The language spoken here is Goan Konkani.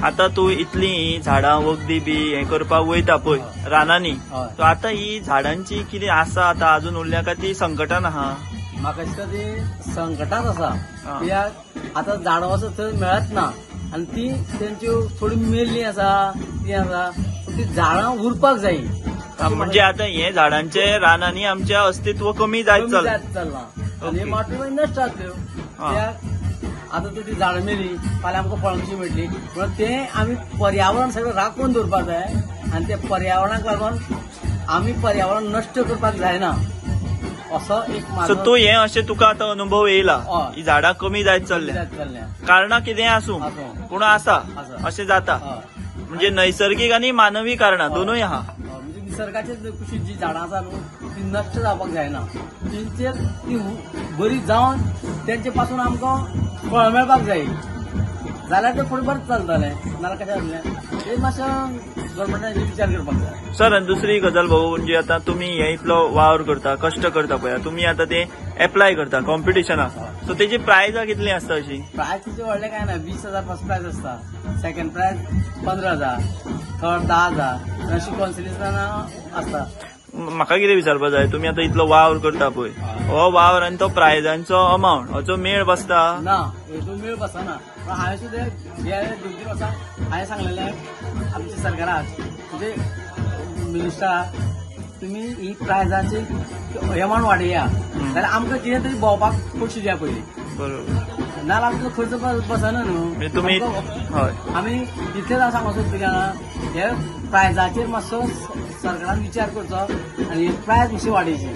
आता तूं इतली झाडां वखदी बी हें करपाक वयता पळय रानांनी, सो आतां ही झाडांची कितें आसा आतां अजून उरल्या काय ती संकटान आहा? म्हाका दिसता ती संकटात आसा, कित्याक आतां झाडां वचत थंय मेळत ना आनी ती तेंच्यो थोडी मेल्ली आसा ती आसा, ती झाडां उरपाक जाय. म्हणजे आतां हे झाडांचे रानांनी आमचे अस्तित्व कमी जायत चल्लां आनी माटवी नश्ट जातल्यो. कित्याक आतां ती झाडां मेली फाल्यां आमकां फळां कशी मेळटली? म्हणून तें आमी पर्यावरण सगळें राखून दवरपाक जाय आनी ते पर्यावरणाक लागून आमी पर्यावरण नश्ट करपाक जायना असो एक. सो तूं हें अशें तुका आतां अनुभव येयला, ही झाडां कमी जायत चल्ल्या, कारणां कितेंय आसूं पूण आसा अशें जाता. म्हणजे नैसर्गीक आनी मानवी कारणां दोनूय आहा. म्हणजे निसर्गाचे कुशीक जी झाडां आसा न्हू ती नश्ट जावपाक जायना, तेंचेर ती बरी जावन तेंचे पासून आमकां फळ मेळपाक जाय जाल्यार तें फुडें बरें चलतलें, नाल्यार कशें जातलें तें मातशें गव्हर्मेंटान विचार करपाक जाय. सर आनी दुसरी गजाल भाऊ, म्हणजे आतां तुमी हे इतलो वावर करता, कश्ट करता पळय, तुमी आतां ते एप्लाय करता कॉम्पिटिशनाक, सो तेजी प्रायजां कितली आसता अशी? प्रायज तिचे व्हडलें कांय ना, 20,000 फर्स्ट प्रायज आसता, सेकंड प्रायज 15,000, थर्ड 10,000 अशी कॉन्सिलेशनां आसता. म्हाका कितें विचारपाक जाय, तुमी आतां इतलो वावर करता पळय, हो वावर आनी तो प्रायजांचो अमावंट हाचो मेळ बसता ना? हेतून मेळ बसना. पण हांवें सुद्दां हे 2-3 वर्सां हांवें सांगलेलें आमच्या सरकाराक, म्हणजे मिनिस्टराक, तुमी ही प्रायजाची एमावंट वाडया जाल्यार आमकां कितें तरी भोंवपाक पयशे दिया पयलीं, बरोबर, नाल्यार आमचो खर्च बसना न्हू. तुमी हय आमी इतलें हांव सांगूंक सोदता जाणा, हे प्रायजाचेर मातसो सरकारान विचार करचो आनी प्रायज मातशी वाडयची.